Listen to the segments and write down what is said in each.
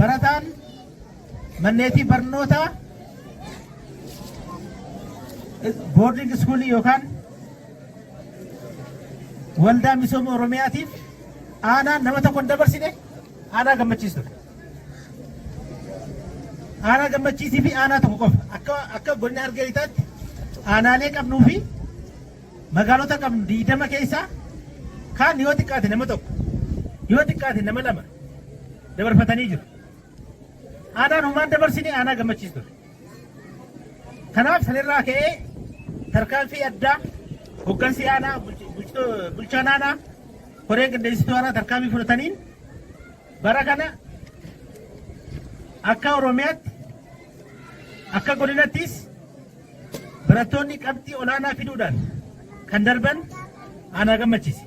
Barataan manneetii barnootaa boarding schoolii yookaan waldaa misooma Oromiyaatiif aanaan nama tokko hin dabarsine aanaa gammachiistudha. Aanaa gammachiisii fi aanaa tokko qofa akka godina Harargee Lixaatti aanaalee qabnuu fi magaalota qabnu 20 keessaa kaan yoo xiqqaate nama tokko yoo xiqqaate nama lama dabarfatanii jiru. Aanaan homaan dabarsine aanaa gammachiistu ture. Kanaaf sanirraa ka'ee tarkaanfii addaa hoggansi aanaa bulchaan aanaa koreen qindeessituu aanaa tarkaanfii fudhataniin bara kana akka Oromiyaatti akka godinattis barattoonni qabxii olaanaa fiduudhaan kan darban aanaa gammachiise.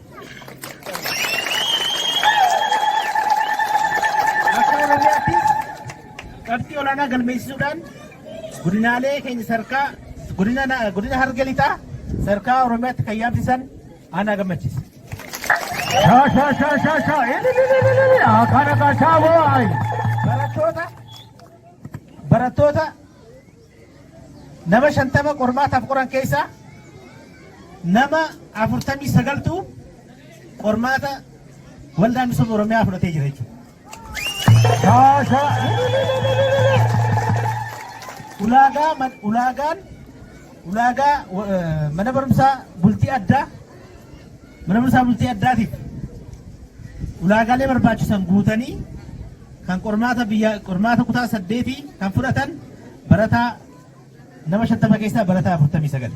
Akka Oromiyaattis qabxii olaanaa galmeessisuudhaan godinaalee keenya sarkaa godina godina Harargee Lixaa sarkaa Oromiyaatti kan yaamsisan aanaa gammachiise. Shaa shaa shaa shaa shaa. Ililililili. Akana ka shaa boy. Barattoota barattoota nama 50 qormaataaf qoran keessaa nama 49tu qormaata waldaa misooma Oromiyaa fudhatee jira jechuudha. Shaa shaa. Ulaagaa ulaagaan ulaagaa mana barumsaa bultii addaa mana barumsaa bultii addaatiif ulaagaalee barbaachisan guutanii kan qormaata biyya qormaata kutaa saddeetii kan fudhatan barataa nama 50 keessaa barataa 49.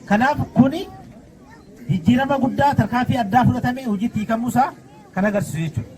Kanaaf kuni jijjiirama guddaa tarkaanfii addaa fudhatame hojiitti hiikamuusaa kan agarsiisu jechuudha.